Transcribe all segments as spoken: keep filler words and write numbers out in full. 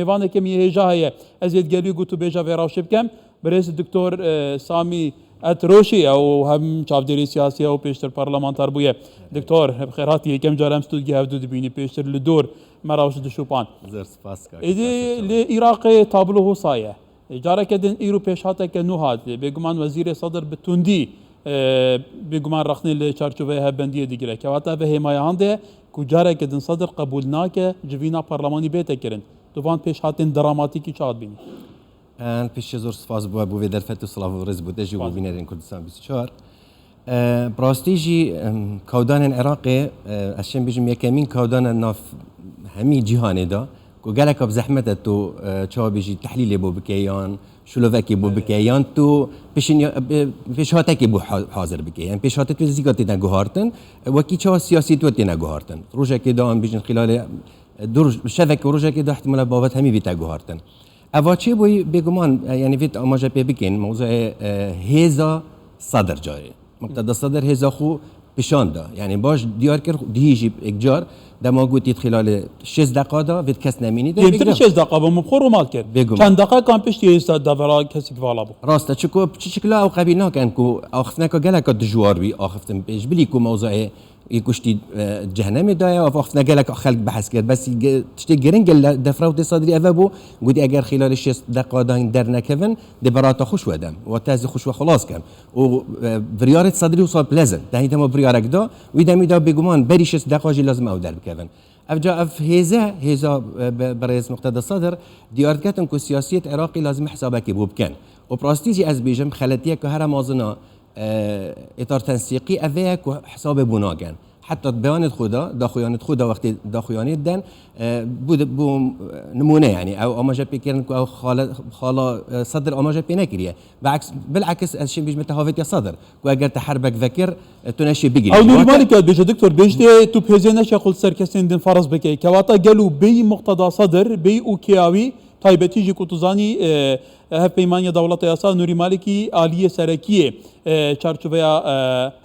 Mêvaneke min yê hêja heye. Ez ê digel wî gotûbêja vê rewşê bikem. Birêz Doktor, e, Samî Etroşî ye û hem çavdêrê siyasî ye û pêştir parlamenter bûye. Doktor, bi xêr hatî, yekem car em stûdyoyê hevdû dibînî, pêştir li dor me rewş dişopan. Zor spas kak. Êdî li Iraqê tablo hosa ye. Careke din îro pêşhateke nû hat. Bêguman Wezîrê Sedir bi tundî, e, bêguman rexnê li çarçoveya hevbendiyê digire. Kewata ev hêmaya hande ye ku careke din Sedir qebûl nake civîna parlemanî bête kirin. Tu van pêşhatên dramatîkî çawa dibînî? Em, pêşî zor spas bo, bo vê derfet û silav û rêz bo te jî û bînerên Kurdistan bîst û çar. E, bi rastî jî, em, kawdanên Iraqê, e, ez şêm bêjim yekemîn kawdan e nav hemî cîhanê de, ku geleka bi zehmet e tu, e, çawa bêjî tehlîlê bo bike yan şilovekê bo bike yan tu pêşinya-, e, pêşhatekê bo ha-, hazir bike. Yan pêşhatê tu nêzîka têne guhartin, e, wekî çawa siyasî tu têne guhartin. Rojekê de an bêjin xîlalê, e, du roj, şevekê û rojekê de ihtimala babet hemî bîte guhartin. Eva çêbûyî bêguman, e, yanî vê amaje pê bikin, mewzûyê, e, hêza Sedir carê. Muqteda Sedir hêza xwe pişan da. Yanî baş diyar kir, dihî jî êkcar dema gotî xîlalê şêst deqa da, vê kes nemînî de. Kêmtir şêst deqa bû, min xwe rûmal kir. Bêguman. Çend deqekan piştî hêza devera kesik vala bû. Rast e, çiko, çi çikla ew qebîl nakin ku axiftineka geleka dijwar bî, axiftin pêş bilî ku mewzûyê Ê kuştî, e, cehenemê daye, ev axiftina gelek xelk behs kir. Bes ge-, tiştê giring li defra wê Sedrî eve bû, gotî eger xîlalê şêst deqa dayîn dernekevin, dê berata xwe ji we dem. Wate ez ê xwe ji we xilas kem. Û, e, biryarê Sedrî wisa bilez in. Tenî dema biryarek da, wî demî da bêguman berî şêst deqa jî lazim ew derbikevin. Ev ca ev hêze, hêza, e, be-, berêz Muqteda Sedr, diyar diketin ku siyasiyet Iraqî lazim hesabekê bû bikin. Û bi rastî jî ez bêjim, xeletiyeke here mezin a, e, êtar tensîqî ev ê ye ku hesabê bû nakin. Heta beyanêt xwe da, daxuyanêt xwe da wextê daxuyanêt den, e, bû, bû, e, nimûne, yanî ew amaje pê kirin ku ew xale, xala, e, Sedr amaje pê nekiriye. Bieks-, bilekis ez şêm bêjim te havêtiya Sedr. Ku eger te herbek vekir, e, tu neşê bigirî. Ew Nûrî Malîk ya dibêje, doktor, bêjtê tu pêzê neşe xwe li ser kesên din ferz bike. Kewata gelo bêyî Muqteda Sedr, bêyî û kêya wî, taybetî jî ku tu zanî, e, Hevpeymaniya Dewleta Yasa Nûrî Malikî aliyê serekiyê, e, çarçoveya,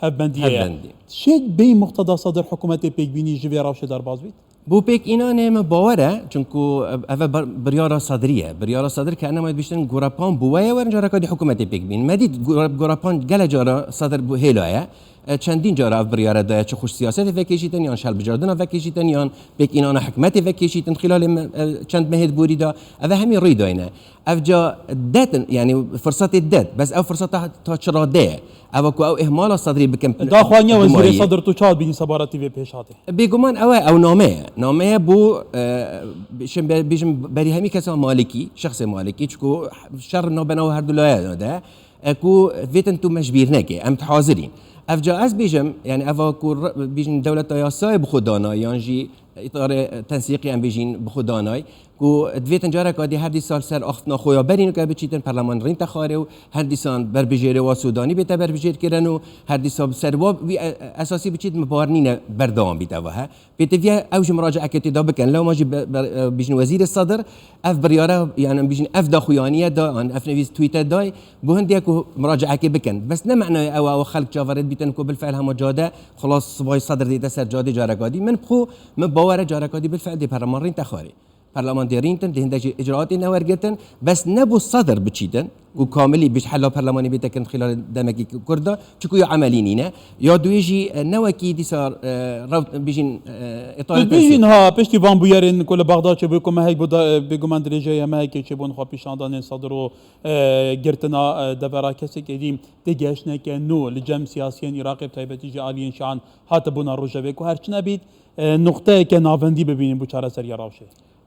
e, hevbendiyê ye. Hevbendî. Şêt bêyî Muqteda Sedr hikûmetê pêk bînî ji vê rewşê derbaz bît? Bo pêk înanê min bawer e, çunku ev e ber-, biryara Sedrî ye. Biryara Sedr ke enema biştin gorepan bû weye werin careka dî hikûmetê pêk bîn. Me dît gore-, gorepan gele cara Sedr bû hêla ye. E, çendîn cara ev biryare daye, çi xweş siyasetê vekêşîtin, yan şelbijardina vekêşîtin, yan pêk înana hikûmetê vekêşîtin. Xîlalê me, e, çend mehê di borî de, ev hemî rî dayne. Ev ca det in, yanî firsetê det. Bes ew firseta ta çi rade ye? Ev ku ew ihmala Sedrî bikin. Daxwaniya Wezîrê Sedr tu çawa dibînî sebaretî vê pêşhatê? Bêguman ew e, ew name ye. Name ye bo, e, şim be-, bêjim berî hemî kesa Malikî, şexsê Malikî, çiku şer navbena her du laye de, e, ku vêtin tu me ji bîr neke, em dihazirîn. Ev ca ez bêjim, yanî eva ku re-, bêjin dewleta yasayê bi xwe dana, yan jî îtarê tensîqî em bêjîn bi xwe danay, ku divêtin careka dî her dîsa li ser axiftina xwe ya berî nuke biçîtin, perleman rîn te xwarê û her dîsan berbijêrê wa Sûdanî bête berbijêr kirin û her dîsa bi ser wa wî, e, e, esasî biçît, min bawer nîne berdewam bît eva he. Pêtiviye ew jî muracaeke tê de bikin. Lewma jî be-, be-, e, bêjin Wezîrê Sedr ev biryare, yani bêjin ev daxuyaniye da, an ev nevîs tweete day, bo hindê ku muracaeke bikin. Bes ne menayê ew e, ew xelk çaverê dibîtin ku bilfiil hema cade, xilas sibay Sedr dête ser cadê careka dî. Min bi xwe, min bawer e careka dî bilfiil dê perleman rîn te xwarê. Perleman dê rîntin, dê hindek jî icraatê ne wergirtin, bes ne bo Sedr biçîtin, ku kamilî bi hela perlemanê bête kirin xîla demekî kurda, çiku ya emelî nîne. Ya duyê jî, e, ne wekî dîsa, e, rewt-, bijîn, e, îtarê Tu bijîn tensîq. Ha, piştî van bûyerên ku li Bexda çêbû ku mehek bû da, e, bêguman dirêjê ye mehekê çêbûn xwepîşandanên Sedr û, e, girtina, e, devera kesek êdî têgihiştineke nû li cem siyasiyên Iraqê bi taybetî jî aliyên Şian hatibûna rojevê ku her çi nebît, e, nuqteyeke navendî bibînin bo çareseriya rewşê.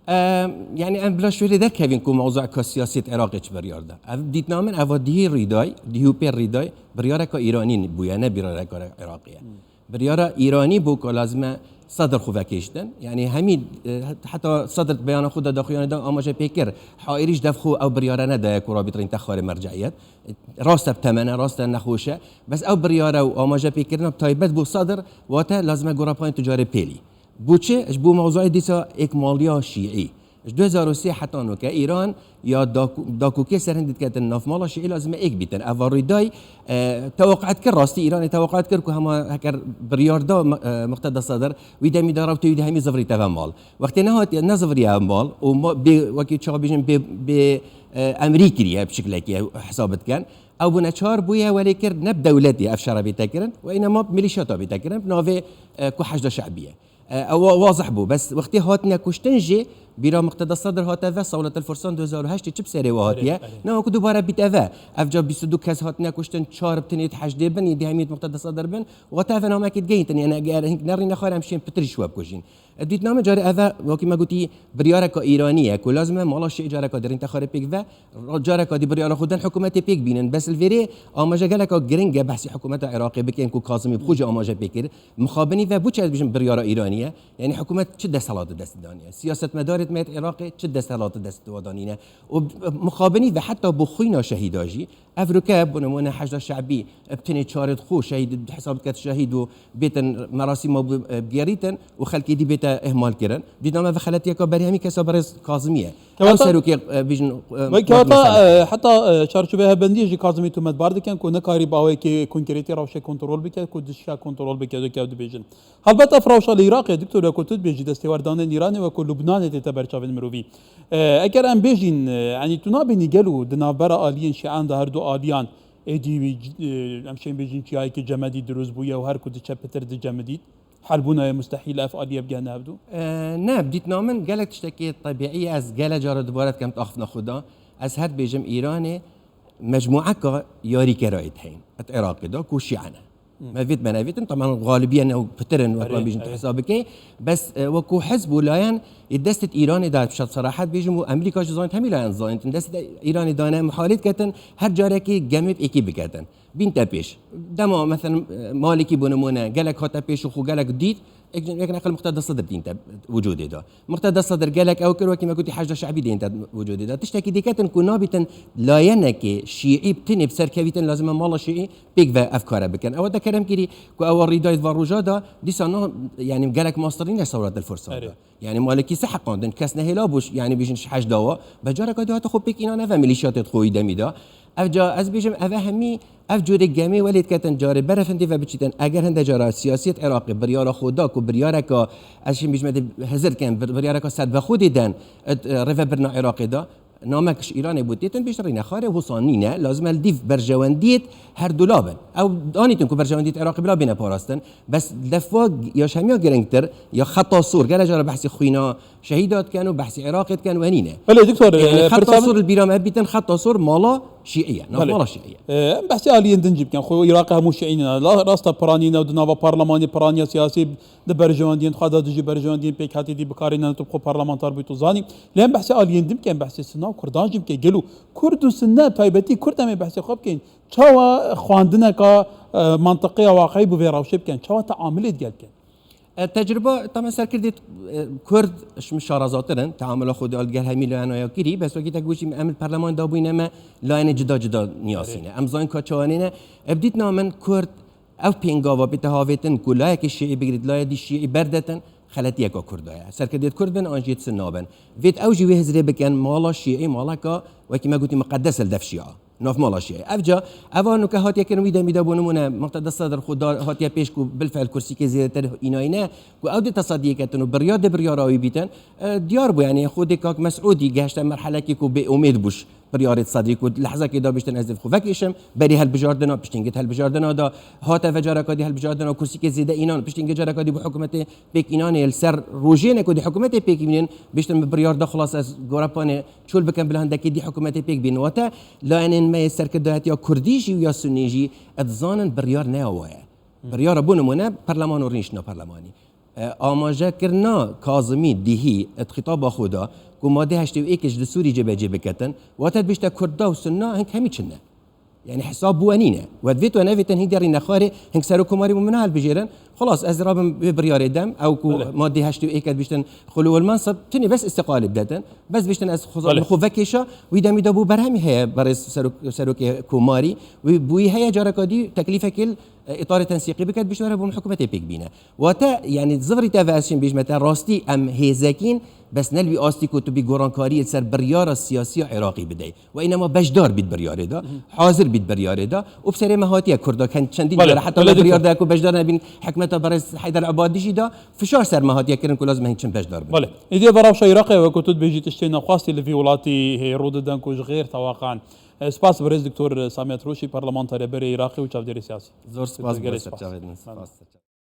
Em, yani em bila şûrê derkevin ku mewzueka siyasî Iraqê çi biryar da. Ev dîtina min eva dihî rîday, dihî û pê rîday, biryareka Îranî bûye, ne biryareka Iraqî ye. Hmm. Biryara Îranî bû ku lazim e Sedr xwe vekêştin. Yani hemî, e, heta Sedr beyana xwe da daxuyanê da amaje pê kir. Haîrî ji dev xwe ew biryare nedaye ku rabît rîn te xwarê merceiyet. Rast e bi temene, rast e nexweş e. Bes ew biryare û amaje pêkirina bi taybet bo Sedr, wate lazim e gora payên tu carê pêlî. Bo çi? Ji bo mewzuê dîsa êkmaliya şîî. Ji du hezar û sê heta noke Îran ya daku-, dakokê ser hindî diketin navmala şiî lazim e êk bîtin. Eva rûyday, e, teweqet kir, rastî Îranê teweqet kir ku hema heker biryar da, e, Muqteda Sadr, wî demî de rewtê wî de hemî zivirî teve mal. Wextê nehatiye, neziviriye mal û ma-, bê, wekî çawa bêjin, bê, bê, e, emrî kiriye bi şiklekî hesab dikin. Ew bûne çar bûye welê kir ne bi dewletê ev şere bête kirin û înema bi milîşata bête kirin, bi navê, e, ku Heşda Şe'bî ye. E, ew wa-, wazih bû. Bes wextê hatine kuştin jî, bîra Muqteda Sadr hate ve, Sawletel Fursan du hezar û heştê çi bi serê we hatiye? Belê, belê. Ne wekî dubare bîte ve. Ev ca bîst û du kes hatine kuştin, çar bi tinê di heşdê bin, yê di hemî di Muqteda Sadr bin. Wate ve namekê digeyîtin, yani eger hink nerîne xwar em şên pitir ji we bikujîn. E, dîtna min carê eve, wekî me gotî, biryareka Îranî ye, ku lazim e mala şiî careka di rînte xwarê pêk ve, careka dî biryara xwe den hikûmetê pêk bînin. Bes li vêrê amaje geleka giring e behsî hikûmeta Iraqê bikin, ku Kazimî bi xwe jî amaje pê kir. Mixabinî ve bû çi ez bêjim biryara Îranî ye? Yani hikûmet çi desthilat di dest daniye? Siyasetmedarê me yê Iraqê çi desthilat di dest wa danîne? Û mixabinî ve heta bo xwîna şehîda jî, ev ruke, bo nimûne Heşda Şe'bî, bi tinê çarê xwe şehîd, hesab diket şehîd û bêtin merasîma bû, e, bigêrîtin û xelkê dî bête ihmal kirin. Dîna me ve xeletiyeka berî hemî kesa berêz Kazimî ye. Ew Kewata serokê, e, bêjin, e, Ve kewata, e, heta, e, çarçovê hevbendiyê jî Kazimî tometbar dikin ku nikarî bi awekê konkretî rewşê kontrol bike, ku dişa kontrol bike, wek ew dibêjin. Helbet ev rewşa li Iraqê, doktor, wek ku tu dibêjî, destêwerdanên Îranê wek ku Lubnanê tête ber çavên mirovî. E, eger em bêjîn, e, yanî tu nabînî gelo di navbera aliyên şian de her du aliyan êdî, e, em şên bêjîn çiyayekî cemedî dirust bûye û her ku diçe pitir dicemidît? Helbûna ye mustehîl ev aliyê bigihne hevdû? E, ne, bi dîtina min gelek tiştekî tebîî ye. Ez gelek cara dubare dikim axiftina xwe da. Ez her dibêjim Îranê mecmûeka yarîkerayê diheyîn. Et Iraqê da ku şiane. Hmm. Me vêt me nevêtin, taman xalibiyên ew pitir in, wek Erê, bêjin tu erê. Hesab bikey. Bes, e, wekû hizb û layen yê destê Îranê de, bi şert serahet bêjim, û Amerîka jî zanît, hemî layen zanîtin, destê Îranê dane, mihalê diketin, her carekî gemê bi êkî biketin. Bîn te pêş. Dema, mesela, Malikî bû nimûne, gelek hate pêş û xwe gelek dît, yek, yek neqil Muqteda Sedr dîn te wicûdê de. Muqteda Sedr gelek ew kir, wekî me gotî Heşda Şe'bî dîn te wicûdê de. Tiştekî diketin ku nabîtin layenekê şîî bi tinê bi serkevîtin lazim e mala şîî pêk ve ev kare bikin. Ew te kerem kirî ku ew rîdayî va roja da, dîsa na, yani gelek mastirîne Sewretel Fursan Erê. Da. Yani Malikî se heqandin, kes nehêla bû, yani bêjin ji Heşda wa, be careka dî hate xwe pêk înan eve milîşiyatê xwe wî demî de. Ev ca, ez bêjim, eve hemî, ev cûrê gemê welê diketin carê berefindê ve biçîtin. Eger hinde cara siyasiyet Iraqê biryara xwe da ku biryareka, ez şim bêjim, hizir ken, bir-, biryareka serbexwe dê den, et, e, rêvebirina Iraqê da, namek ji Îranê bû têtin, bêjin rîne xwarê, wisa nîne, lazim e li dîv berjewendiyêt her du la bin. Ew anîtin ku berjewendiyêt Iraqê bila bêne parastin. Bes lefwa ya ji hemiya giringtir, ya xeta sor, gelek cara behsî xwîna şehîda dikin û behsî Iraqê dikin, we nîne. Belê, doktor, Yani e, xeta pirsa min sor li bîra me bîtin, xeta sor mala şiî ye, nav Belê. Mala şiî ye. E, em behsê aliyên din jî bikin. Xwe Iraqê hemû şiî ne. La, rasta piranî ne û di nava parlemanê piraniya siyasî di berjewendiyên xwe de dijî berjewendiyên pêkhatî dî bikarî ne, tu bi xwe parlamentar bû, tu zanî. Lê em behsê aliyên din bikin, em behsê Sunna û Kurdan jî bikin. Gelo Kurd û Sunne, taybetî Kurd em ê behsê xwe bikin. Çawa xwendineka, e, mantiqiya waqî bi vê rewşê bikin? Çawa teamilê digel bikin? E, tecrûba, tamen serkirdê, e, Kurd ji min şarezatir in, teamula xwe digel hemî layena ya kirî, bes wekî te goşî em li perlemanê dabûyîne me layene cida cida niyasîne. Erê. Em zanin ka çawanê ne. E, bi dîtina min Kurd ev pêngava bête havêtin ku layekî şiî bigirît, layê dî şiî berdetin, xeletiyeka Kurda ye. Serkirdê Kurd bin an jî Sunna bin. Vêt ew jî wê hizrê bikin, mala şiî, maleka wekî me gotî miqedes li dev şia. Navmala şiî. Ev ca, eva nuke hatiye kirin wî demî de bû nimûne, Muqteda Sedr xwe da hatiye pêş ku bilfel kursîkê zêdetir înayîne, ku ew dê tesadiyê ketin û biryar dê biryara wî bîtin, e, diyar bû, yani xwedê kak Mesûdî gehişte merhelekê ku bê umêd bûş biryarê Sedrî ku lehzekê da biştin ez dê xwe vekêşim, berî helbijardina, piştî git helbijardina da, hate ve careka dî helbijardina kursîkê zêde înan, piştî git careka dî bû hikûmetê pêk înanê li ser rojêne ku dî hikûmetê pêk bînin, biştin bi biryar da xulase ez gorepanê çol bikin bila hindekî dî hikûmetê pêk bînin. Wate layenên me yê serkirdayetiya Kurdî jî û ya Sunnî jî, ez dizanin biryar neya wa ye. Biryara bo nimûne perleman û rîniştina perlemanî. E, amaje kirina Kazimî dîhî, e, xîtaba xwe da ku madê heştê û êkê ji li Sûrî cêbecê biketin, wate dibêjte Kurda û Sunna hink hemî çi ne. Yani hesab bi we nîne. We divêt we nevêtin hîn derî nexwarê, hink serokkomarî bû min hilbijêrin, Xilas, ez rabim wê biryarê dem, ew ku Belê. Madde heştê û êk et biştin xulu wel mensib, tinê bes istiqalê bidetin. Bes biştin ez xwe, Belê. Xwe vekêşa, wî demî de bû berhemî heye berêz serok, serokê komarî. Wî bûyî heye careka dî teklîfekê li, e, îtarê tensîqî biket, bişwere bo hikûmetê pêk bîne. Wate, yanî zivirî te ve ez şên bêjme te rastî em hêzekîn, bes ne li wî astî ku tu bî gorankariyê li ser biryara siyasî ya Iraqî bidey. Ve înema beşdar bît biryarê de, hazir bît biryarê de. Û bi serê me hatiye Kurda, ken-, çendîn Belê, cara heta belê me biryar diktor. De ku beşdar nebîn, hikmeta berêz Heyder Ebadî jî de fişar ser me hatiye kirin ku lazim e hin çin beşdar bin. Belê. Îdî ve rewşa Iraqê wek ku tu dibêjî tiştê nexwastî li vî welatî hê rû didin ku ji xêr tewaxan. E, spas birêz Doktor Samiyet Roşî, parlamenterê berê Iraqê û çavdêrê siyasî. Zor spas, Doktor, gelek bo spas. Çavên min. Belê. Spas.